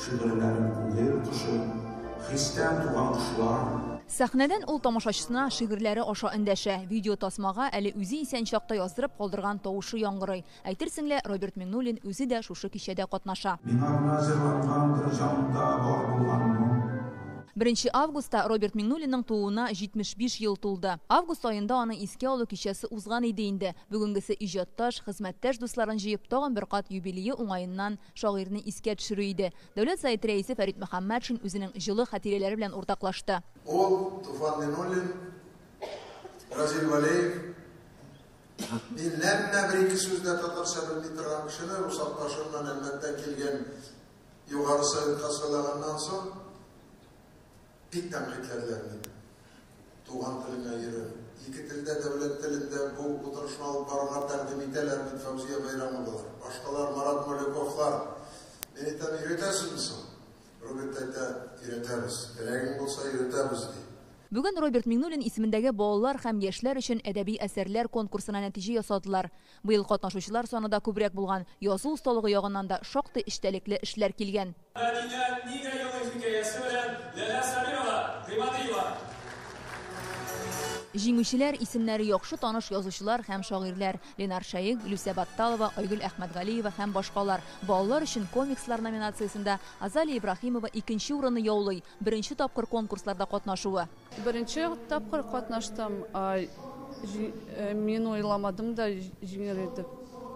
Шигырьләрем күңел кошы, хистән туган кошлар. Сәхнәдән ул тамашачысына шигырьләре аша эндәшә. Видеотасмага әле үзе исән чакта яздырып калдырган тавышы яңгырый. Әйтерсең лә, Роберт Миңнуллин үзе дә шушы кичәдә катнаша. Миңа гына җырлангандыр җанда бар булган моң. Беренче августта Роберт Миңнуллинның тууына 75 ел тулды. Август аенда аны искә алу кичәсе узган иде инде. Бүгенгесе иҗатташ, хезмәттәш дусларын җыеп, тагын бер кат юбилее уңаеннан шагыйрьне искә төшерү иде. Дәүләт Советы Рәисе Фәрит Мөхәммәтшин үзенең җылы хатирәләре белән уртаклашты. Ул, Туфан Минуллин, Разил Вәлиев, мин ләм-мә бер-ике сүз дә татарча белми торган кешене рус Акташыннан Әлмәттән килгән Югары Советка сайлаганнан соң, бик тәнкыйтьләделәр мине. Туган телеңә өйрән. Ике телдә, дәүләт телендә бу утырышны алып барырга тәкъдим итәләр бит Фәүзия Бәйрәмовалар, башкалар, Марат Моляковлар. Мин әйтәм, өйрәтәсезме соң? Роберт әйтә, өйрәтәбез. Теләгең булса, өйрәтәбез, ди. Бүген Роберт Миңнуллин исемендәге балалар һәм яшьләр өчен әдәби әсәрләр конкурсына нәтиҗә ясадылар. Быел катнашучылар саны да күбрәк булган, язу осталыгы ягыннан да шактый эчтәлекле эшләр килгән. Мәдинә нигә елый хикәясе белән Ләлә Сабирова, Гыймадиева. Җиңүчеләр исемнәре яхшы таныш язучылар һәм шагыйрьләр, Ленар Шәех, Гөлүсә Батталова, Айгөл Әхмәтгалиева һәм башкалар. Балалар өчен комикслар номинациясендә Азалия Ибраһимова икенче урынны яулый, беренче тапкыр конкурсларда катнашуы. Беренче тапкыр катнаштым, мин уйламадым да җиңер итеп.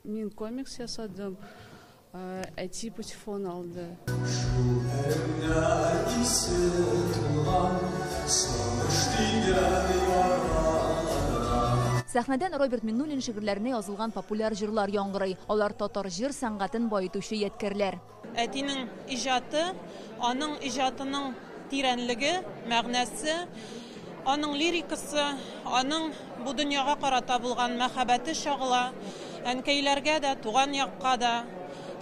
Мин комикс ясадым. Әти патефон алды. Шул әремнәр исе тулган, сагыш тигән яраларга. Сәхнәдән Роберт Миннуллин шигырьләренә язылган популяр җырлар яңгырый. Алар татар җыр сәнгатен баетучы ядкәрләр. Әтинең иҗаты, аның иҗатының тирәнлеге, мәгънәсе, аның лирикасы, аның бу дөньяга карата булган мәхәббәте чагыла. Әнкәйләргә дә, туган якка да,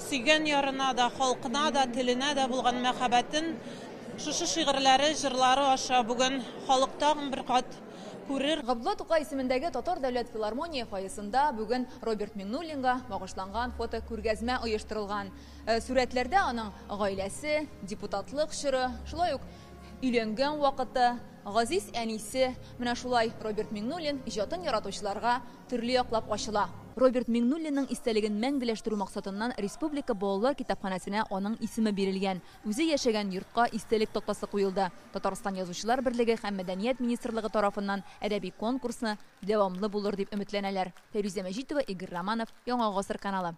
сөйгән ярына да, халкына да, теленә дә булган мәхәббәтен шушы шигырьләре, җырлары аша бүген халык тагын бер кат күрер. Габдулла Тукай исемендәге Татар дәүләт филармония фойесында бүген Роберт Миңнуллинга багышланган фотокүргәзмә оештырылган. Сурәтләрдә аның гаиләсе, депутатлык чоры, шулай ук өйләнгән вакыты, газиз әнисе. Менә шулай Роберт Миңнуллин иҗатын яратучыларга төрле яклап ачыла. Роберт Миңнуллинның истәлеген мәңгеләштерү максатыннан Республика балалар китапханәсенә аның исеме бирелгән. Үзе яшәгән йортка истәлек тактасы куелды. Татарстан Язучылар берлеге һәм Мәдәният министрлыгы тарафыннан әдәби конкурсны дәвамлы булыр дип өметләнәләр. Фәйрүзә Мәҗитова, Игорь Романов, Яңа гасыр каналы.